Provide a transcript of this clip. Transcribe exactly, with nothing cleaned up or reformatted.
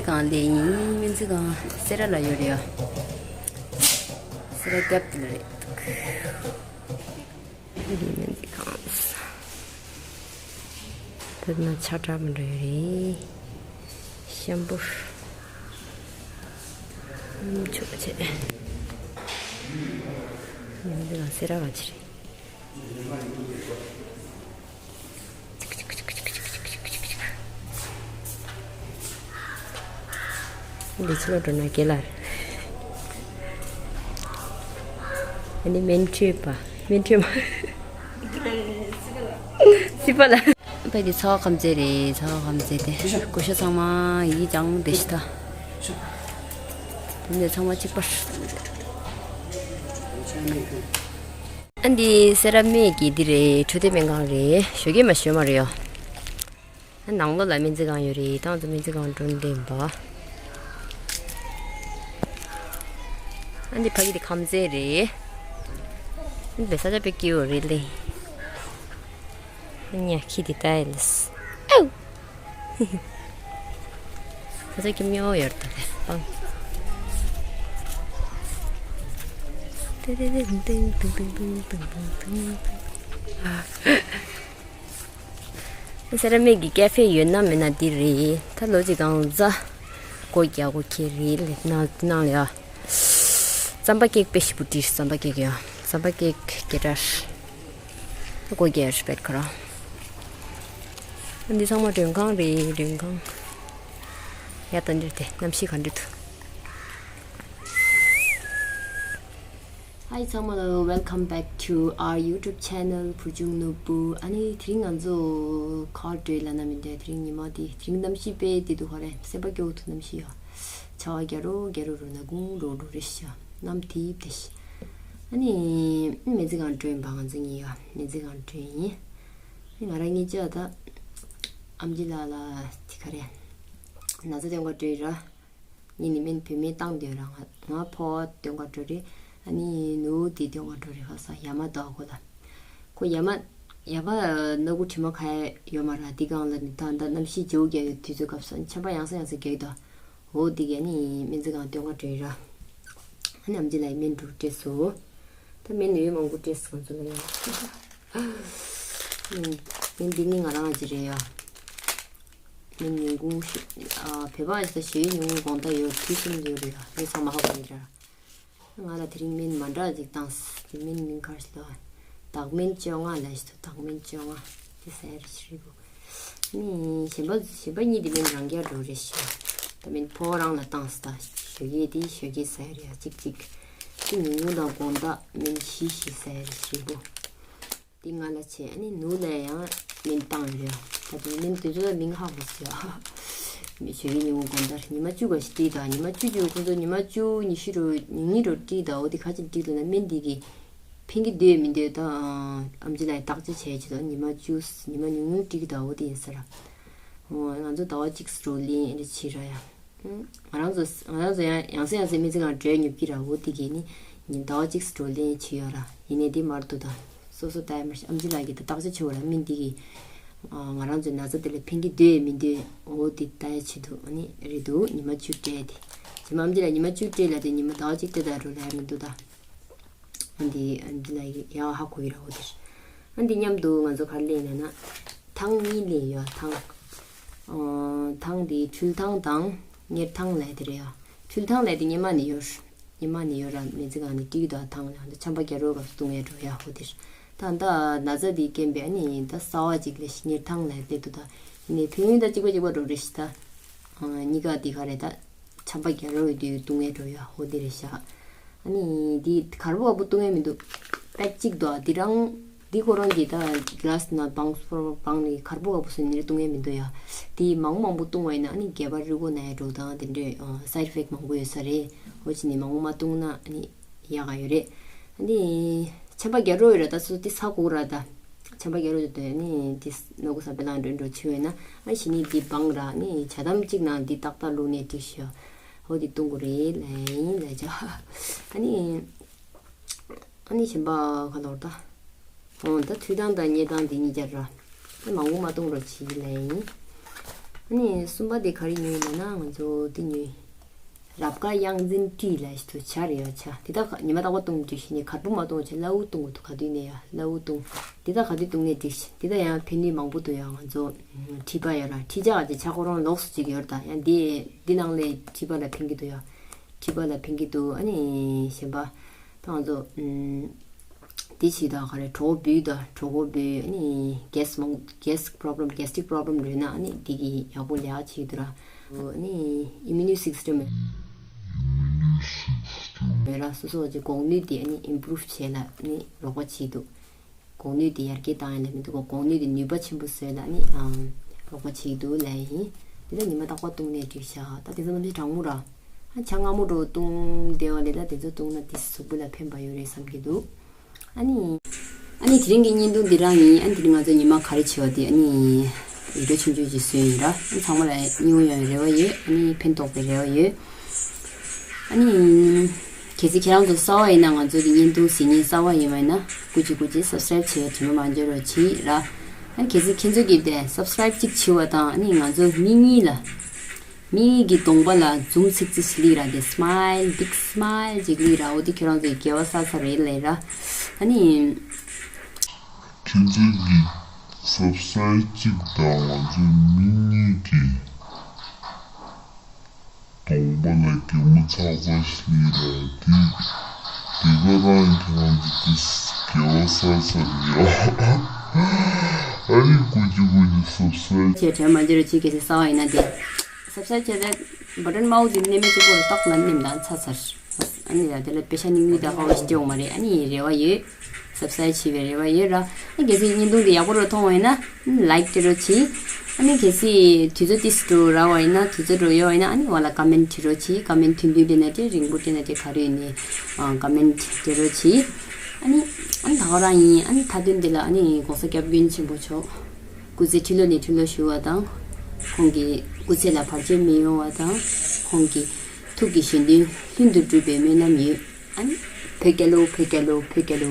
གང་ལས་ཡིན། སྨན་རྩིས་ཁང་སེ་ར་ལ་ཡོད་རེད་ཡ། སེ་ར་རྒྱབ་དེ་ལ་རེད། འདི་སྨན་རྩིས་ཁང་། དེ་ན་ཆ་འདྲ་མི་འདྲ་ཡོད་རེད། ཤམ་པུ། ཨུམ། ཆོག་ཆེ། སྨན་རྩིས་ཁང་སེ་ར་ག་ཅི་རེད། འདི་ཕྱི་ལོགས་འགྲོ་ན་རྒྱལ་ལ། ཨ་ནི་སྨན་མཁྲིས་པ། སྨན་མཁྲིས་མ། སྲིད་པ་ལ། ཕ་དེ་ཚ་བ་ཁམ་ཚེ་རེད། ཚ་བ་ཁམ་ཚེ་དེ་སྐུ་ཤ་ཚང་མ་ཡིག་ཀྱང་བདེ་ཤི་ད། དེ་ནས་ཚང་མ་གཅིག་པར། ཨ་འདི་སེ་ར་སྨད་ཀྱི་འདི་རེད། འཕྲོད་བསྟེན་སྨན་ཁང་རེད། ཞོགས་ཀས་མ་ཞོགས་མ་རེད་ཡོ། ཨ་ནང་ལོགས་ལ་སྨན་རྩིས་ཁང་ཡོད་རེད། ཏང་ཙུ་སྨན་རྩིས་ཁང་འགྲོ་འདེམས་པ། ཨ་འདི་ཕ་གི་འདི་ཁམ་ཚན་རེད། ཨ་འདི་ས་ཆ་དཔེ་སྐྱིད་པོ་རེད་ལེ། ཨ་ཉ་ཁྱི་འདི་ལྟ་ཡ་ལེ། ཨའུ། ས་ཆ་སྐྱིད་པོ་ཡོད་རེད་ད་ལེ། པང་། ཏེ་རེ་རེ་ཏིང་ཏིང་ཏིང་ཏིང་ཏིང་ཏིང་ཏིང་། ཨ། སེ་ར་སྨད་ཀྱི་ཀེ་ཧྥེ་ཡོད་ན་མེད་ན་འདི་རེད། ད་ལོ་གཅིག་གང་ཟ་སྒོ་རྒྱག་སྒོ་ཁྱེར་རེད་ལེ། ནང་ནང་ལ་ཡ། རྩམ་པ་ཀེག་དཔེ་ཞིབ་པོ་བྲིས། རྩམ་པ་ཀེག་ཡ། རྩམ་པ་ཀེག་རྒྱ་གྲར། སྒོ་རྒྱག་རེད་པད་ཁ་ར། འདི་ཚང་མ་མགྲོན་ཁང་རེད། མགྲོན་ཁང་། ཡ། ད་འདིར་དེ་གནམ་གཤིས་ག་འདྲ་འདུག Hi ཚང་མ་ལ། Welcome back to our YouTube channel བུ་ཆུང་ནོར་བུ། ཨ་ནི་དེ་རིང་ང་ཚོ་ག་བར་འགྲོ་ཡི་ལབ་ན་མི་འདུག་དེ་རིང་ཉི་མ་དེ། དེ་རིང་གནམ་གཤིས་དཔེ་བདེ་འདུག་ག་རེ། སེམས་པ་སྐྱོ་བོ་འདུག་གནམ་གཤིས་ཡ། ཆར་པ་རྒྱག་རོགས་རྒྱག་རོགས་རོ། ན་གུང་རོ་རོ་རེ་ཤ། གནམ་དེ་བདེ་ཤ། ཨ་ནི་སྨན་རྩིས་ཁང་འགྲོ་ཡིན་པ། ང་ཚོ་གཉིས་ཡ་སྨན་རྩིས་ཁང་འགྲོ་ཡིན། ཨ་ནི་ང་རང་གཉིས་ཅག་ད་ཨམ་ཆི་ལགས་ལ་དེ་ག་རེ། ན་ཚ་སྟོན་ག་འགྲོ་ཡི་ར། ངས་ནི་སྨན་བོད་སྨན་བཏང་སྡོད་ར། ང་ང་ཕོ་བ་སྟོན་ག་འགྲོ་རེད། ཨ་ནི་ནུ་བོ་དེ་སྟོན་ག་འགྲོ་རེད། ཧ་ས་ཡ་མ་དོ་ཁོ་ལ། ཁོ་ཡ་མ་ཡ་མ་སྣ་ཁུག་དྲི་མ་ཁ་ཡ་ཡོད་མ་ར། དེ་སྒང་ལ་ནི་ད་ད་གནམ་གཤིས་བྱིའུ་རྒྱག་ཡོད་དུས་ཚོད་སྐབས་སུ་ཆམ་པ་ཡང་སེ་ཡང་སེ་རྒྱག་དོ། འོ་དེ་གས་ནི་སྨན་རྩིས་ཁང་སྟོན་ག་འགྲོ་ཡི་ར། ཨ་ནི་ཨམ་ཆི་ལགས་སྨན་འགྲོ་སྤྲད་སོ། ད་སྨན་ནུས་མང་པོ་སྤྲད་སོང་ཚོ་ལ་ཡང་། སྨན་འདི་ནི་ང་རང་གི་རེད་ཡ། སྨན་ཉིན་གུང་ཞིག་ཨ། བོད་པ་ཞིག་ད་ཞོ་ཡི་ཉིན་གུང་དགོང་དག་ཡོད་དུས་གསུམ་ཡོད་རེད་ཡ། ངས་ཚང་མ་ཧ་གོ་ཡི་ར། ང་ལ་དེ་རིང་སྨན་མ་འདྲ་ཅིག་བཏང་། དེ་སྨན་མིང་ག་རེ་ཟེར་ལ། བདག་སྨན་བཅོ་ལྔ་ལབ་ཞིག་འདུག་བདག་སྨན་བཅོ་ལྔ་དེ་ཟ་ཡ་རེད་ཤི་རེད་བུ། ནི་གཞན་པ་གཞན་པ་གཉིས་དེ་སྨན་རང་རྐྱ་འགྲོ་རེད་ཤི། ད་སྨན་ཕོ་བ་རང་ལ་བཏང་ཟེར། ད་ཞོ་ཡི་དེ་ཞོ་གི་ཟ་ཡ་རེད་ཡ། གཅིག་གཅིག་དེ་ཉིན་གུང་དང་དགོང་དག་སྨན་བཞི་བཞི་ཟ་ཡ་རེད་ཤི་རེད་བུ། དེ་ང་ལ་བྱས། ཨ་ནི་ནུ་ལ་ཡང་སྨན་བཏང་ཡོད་རེད། ད་དེ་སྨན་དེ་ཚོ་ལ་མིང་ཧ་གོ་སོང་ཡ། མི་ཞོ་ཡི་ཉིན་གུང་དགོང་དག་ཉི་མ་བཅུ་ག་ཞིག་སྤྲད་དང་། ཉི་མ་བཅུ་བཅུ་ཁོང་ཚོ་ཉི་མ་བཅུ་ཉི་ཤུ་རུ་ཉིན་གཉིས་རུ་སྤྲད་དང་། འོ་དེ་ག་ཅིག་སྤྲད་འདུག་ན་སྨན་དེ་གི་ཕན་གི་འདོད་མི་འདོད་ད་ཨམ་ཆི་ལགས་བརྟག་དཔྱད་བྱས་བྱས་དང་། ཉི་མ་བཅུ་ཉི་མ་ཉུང་ཉུང་སྤྲད་དང་། འོ་དེ་ཡིན་ས་ར། འོ་ང་ཚོ་ཟླ་བ་གཅིག་རུ་ལེན་ཨེ་འདྲ་བྱེད་ར་ཡ། ང་རང་ཚོ་ང་རང་ཚོ་ཡང་ཡང་སེ་ཡང་སེ་སྨན་རྩིས་ཁང་འགྲོ་ཡ་ཉོབ་ཀྱི་ར། འོ་དེ་གས་ནི་ཉིན་ཟླ་བ་གཅིག་སུ་འགྲོ་ལེན་བྱེད་ཡོད་ར། ཡིན་ནའི་དེ་མར་འདུག་ད་སོ་སོ་ལྟ་ཡ་མར་ཤ། ཨམ་ཆི་ལགས་ཀྱིས་ད་བརྟག་དཔྱད་བྱེད་འོ་ར། སྨན་དེ་གིས་ང་རང་ཚོའི་ན་ཚ་དེ་ལ་ཕན་གྱི་འདོད་མི་འདོད་འོ་དེ་ལྟ་ཡ་ཆེད་དུ་ཨ་ནི་རེད་འདུག་ཉི་མ་བཅུ་སྤྲད་དེ། ཉི་མ་ཨམ་ཆི་ལགས་ཉི་མ་བཅུ་སྤྲད་ལ་དེ་ཉི་མ་ཟླ་བ་གཅིག་སྤྲད་ད་འགྲོ་ལ་ཡ་མི་འདུག་ད། ཨ་འདི་ཨ་འདི་ལ་ཡ་ཧ་གོ་ཡི་ར། འོ་དེ་རེད། ཨ་འདི་མཉམ་དུ་ང་ཚོ་ག་རེ་ལེན་ན་ན། ཐང་གཉིས་ལེན་ཡོད། ཐང་། ཨོ། ཐང་འདི་འཕྲུལ་ཐང་དང་གཉེར་ཐང་ལབ་དེ་རེད་ཡ། འཕྲུལ་ཐང་ལབ་དེ་སྔོན་མ་ནས་ཡོད། སྔོན་མ་ནས་ཡོད་ར། སྨན་རྩིས་ཁང་ནས་སྤྲད་ཀྱི་འདུག་ཐང་ལ་ཆམ་པ་རྒྱག་རོགས་སྐབས་སུ་བཏུང་ཡ་འགྲོ་ཡ། འོ་དེ་རེད། ད་ད་ན་ཚ་འདི་རྐྱེན་པས་ཨ་ནི་ད་གསར་པ་ཅིག་ལས་ཤི་གཉེར་ཐང་ལབ་དེ་འདུག་ད་ཡིན་ནའི་ཕན་ཡོན་ད་གཅིག་པ་གཅིག་པ་འགྲོ་རེད་ཤི་ད། ཨ་གཉིས་ཀ་འདི་ག་རེད་ད། ཆམ་པ་རྒྱག་རོགས་ཡོད་དུས་བཏུང་ཡ་འགྲོ་ཡ། འོ་དེ་རེད་ཤག་ཨ་ནི་འདི་གར་པོ་བ་པོ་བཏུང་ཡ་མི་འདུག་པེག་གཅིག་འདུག་ཨ་འདི་རང་འདི་ཁོ་རང་གི་ད་གི་ལ་སི་ནང་བང་སོ་བང་ནི་གར་པོ་བ་པོ་སོ་ནི་རེ་བཏུང་ཡ་མི་འདུག་ཡ། འདི་མང་མང་པོ་བཏུང་བ་ཡིན་ན་ཨ་ནི་སྒལ་པ་རི་མགོ་ན་ཡ་འགྲོ་དང་དེ་འདྲའི་སའེ་ཌི་ཨི་ཕེག་མང་པོ་ཡོད་ས་རེད། འོ་ཅི་ནི་མང་པོ་མ་བཏུང་ན་ཨ་ནི་ཡག་ག་ཡོད་རེད། ཨ་ནི་ཆམ་པ་རྒྱག་རོགས་ཡོད་ར། ད་སོ་འདི་ས་གོ་ར་ད། ཆམ་པ་རྒྱག་རོགས་ཡོད་དོ་ནི་འདི་ནོ་གོ་ས་པེ་ལང་འགྲོ་འགྲོ་ཆེ་བས་ན་ཨ་ཞི་ནི་འདི་བང་ར་ནི་ཇ་དམ་གཅིག་ནང་འདི་ཏག་ཏག་བླུགས་ནས་བྲིས་ཤོག་འོ་འདི་བཏུང་དགོས་རེད་ལབ་ཡིན་ལབ་བྱ། ཨ་ནི་ཨ་ནི་གཞན་པ་ག་ལོར་ད། འོ་ད་འཕྲུལ་ཐང་དང་གཉེར་ཐང་འདི་གཉིས་ཀ་ར། ཨ་མང་པོ་མ་བཏུང་རོགས་བྱེད་ལབ་ཡིན། ཨ་ནི་གསུམ་པ་དེ་ག་རེ་ཉོས་ཡིན་ལབ་ན། ང་ཚོ་དེ་ཉོས། རབ་དཀར་གཡང་འཛིན་ཏྲི་ལབ་ཞིག་འདུག་ཇ་རེད་ཡ། ཇ་དེ་དག་ཉི་མ་རྟག་པར་བཏུང་དུས་ཤིག་ནས་གར་པོ་མ་བཏུང་བྱས་སླ་བོ་བཏུང་དགོས་འདུག་ག་དུས་ནས་ཡ་སླ་བོ་བཏུང་། དེ་དག་ག་དུས་བཏུང་ནས་འགྲིག་ཤག་དེ་དག་ཡང་ཕན་ནུས་མང་པོ་འདུག་ཡ། ང་ཚོ་མཁྲིས་པ་ཡོད་ར། མཁྲིས་ཇ་ག་ཅིག་ཇ་ཁོ་རང་ལོགས་སུ་ཅིག་ཡོད་ར། ད་ཡང་འདི་འདི་ནང་ལས་མཁྲིས་པ་ལ་ཕན་གྱི་འདུག་ཡ། མཁྲིས་པ་ལ་ཕན་གྱི་འདུག་ཨ་ནི་གཞན་པ་ད་ང་ཚོ་ཨམ། དེ་བྱས་ད་ག་རེ། གྲོད་ཁོག་འབུས་དང་། གྲོད་ཁོག་འབུས། ཨ་ནི་གེ་སི་མང་། གེ་སི་པོ་རོབ་ལེམ། གེ་སི་ཊིག་པོ་རོབ་ལེམ་རེད་ན། ཨ་ནི་འདི་གིས་ཡག་པོ་ལས་ཀ་བྱེད་ཀྱི་འདུག་ར། ཨ་ནི་ཨི་མིའུ་ནི་སིས་ཊེམ་རེད་ར། སོ་སོ་གི་འགོག་ནུས་དེ་ཨ་ནི་ཨིམ་པུ་རུབ་བྱེད་ལ་ཨ་ནི་རོགས་པ་བྱེད་ཀྱི་འདུག་འགོག་ནུས་དེ་ཡར་རྒྱས་བཏང་ཡ་ལ་མི་འདུག་ག་འགོག་ནུས་དེ་ནུས་པ་ཆེན་པོ་བཟོས་ལ་ཨ་ནི་ཨམ་རོགས་པ་བྱེད་ཀྱི་འདུག་ལབ་ཡ་ཡིན། དེ་ལ་ཉི་མ་རྟག་པར་བཏུང་ནས་འགྲིག་ཤག་ད་དེ་ཚོ་གནམ་གཤིས་གྲང་མོ་ར། ཨ་ཇ་མངར་མོ་འདྲ་བོ་བཏུང་བསྡད་པ་ལས་ད་དེ་ཚོ་བཏུང་ན་དེ་གཟུགས་པོ་ལ་ཕན་པ་ཡོད་རེད་བསམ་གྱི་འདུག་ཨ་ནི། ཨ་ནི་དེ་རིང་གི་བརྙན་ཐུང་འདི་རང་ཡིན། ཨ་ནི་དེ་རིང་ང་ཚོ་ཉི་མ་ག་རེ་བྱས་པ་དེ་ཨ་ནི་བི་ཌིའོ་ཆུང་ཆུང་ཅིག་བཟོས་ཡིན་ར། ཨ་ནི་ཚང་མ་ལ་སྙིང་པོ་ཡོང་བའི་རེ་བ་ཡོད། ཨ་ནི་ཕན་ཐོགས་པའི་རེ་བ་ཡོད། ཨ་ནི་གལ་སྲིད་ཁྱེད་རང་ཚོ་གསར་པ་ཡིན་ན། ང་ཚོ་གི་བརྙན་ཐུང་གཟིགས་མཁན་གསར་པ་ཡིན་པ་ཡིན་ན་སྐུ་མཁྱེན་སྐུ་མཁྱེན་སབ་སི་ཀ་རེབ་བྱེད་དྲི་མ་མ་འབྱོར་བ་བྱེད་ར། ཨ་ནི་གལ་སྲིད་ཁྱེད་ཚོ་གིས་དེ་སབ་སི་ཀ་རེབ་གཅིག་བྱས་པ་དང་ཨ་ནི་ང་ཚོ་མིག་གཉིས་ལ། མིག་གི་གདོང་པ་ལ་འཛུམ་ཚིག་ཚིག་སླེབས་ར། དེ་སི་མའིལ། བིག་སི་མའིལ་ཅིག་སླེབས་ར། འོ་དེ་ཁྱེད་རང་ཚོའི་དགེ་བ་བསགས་ཚར་རེད་ལབ་ར། ཨ་ནི། ཁྱེད་ཚོའི་གི་སབ་སི་ཀ་རེབ་གཅིག་དང་ང་ཚོའི་མིག་གཉིས་ཀྱི་གདོང་པ་ལ་གད་མོ་ཚག་ཚག་སླེབས་ར། དེ་དེ་ག་རང་ཁྱེད་རང་ཚོ་དེ་དགེ་བ་བསགས་ཚར་རེད་ཡ། ཨ་ནི་སྐུ་མཁྱེན་སྐུ་མཁྱེན་སབ་སི་ཀ་རེབ་བྱས་དྲན་མ་འཇོར་བྱེད། གལ་སྲིད་གསར་པ་ཡིན་ན་དེ། སབ་སི་ཀ་རེབ་བྱས་ཏེ་བ་ཊན་དམར་པོ་དེ་མནན་པའི་གཅིག་པོ་ལ་ཏག་ལ་མནན་དང་ཚར་ཚར། ཨ་ནི་ཡ་དེ་ལ་པེ་ཤ་ནི་མིག་དང་ཧ་བ་ཞིག་སྤྲད་འོང་མ་རེད། ཨ་ནི་རེ་བ་ཡོད། སབ་སི་ཀ་རེབ་བྱེད་པའི་རེ་བ་ཡོད་ར། ཨ་ནི་གལ་སྲིད་བརྙན་ཐུང་དེ་ཡག་པོ་རུ་མཐོང་བ་ཡིན་ན་ལའིཀ་སྤྲད་རོགས་གྱིས། ཨ་ནི་གལ་སྲིད་དུས་ཚོད་ཏིས་འགྲོ་ར་བ་ཡིན་ན། དུས་ཚོད་འགྲོ་ཡོད་བ་ཡིན་ན་ཨ་ནི་བ་ལ་ཀ་མེན་ཊི་བྲིས་རོགས་གྱིས། ཀ་མེན་ཊི་ཐུང་ཐུང་སྤྲད་ན་འགྲིག་རེད། རིང་པོ་སྤྲད་ན་འགྲིག་རེད། ག་རེ་ཡིན་ནའི་ཀ་མེན་ཊི་སྤྲད་རོགས་གྱིས། ཨ་ནི་ཨ་ནི་ད་ག་རང་ཡིན། ཨ་ནི་མཐའ་དོན་འདི་ལ་ཨ་ནི་གོང་ས་སྐྱབས་མགོན་ཆེན་པོ་མཆོག་སྐུ་ཚེ་ཁྲི་ལོ་ནས་ཁྲི་ལོ་བཞུགས་པ་དང་། ཁོང་གི་སྐུ་ཚེ་ལ་བར་ཆད་མི་ཡོང་བ་དང་། ཁོང་གི་ཐུགས་ཀྱི་བཞེད་དོན་ལྷུན་དུ་གྲུབ་པའི་སྨོན་ལམ་ཡོད། ཨ་ནི་བོད་རྒྱལ་ལོ། བོད་རྒྱལ་ལོ། བོད་རྒྱལ་ལོ།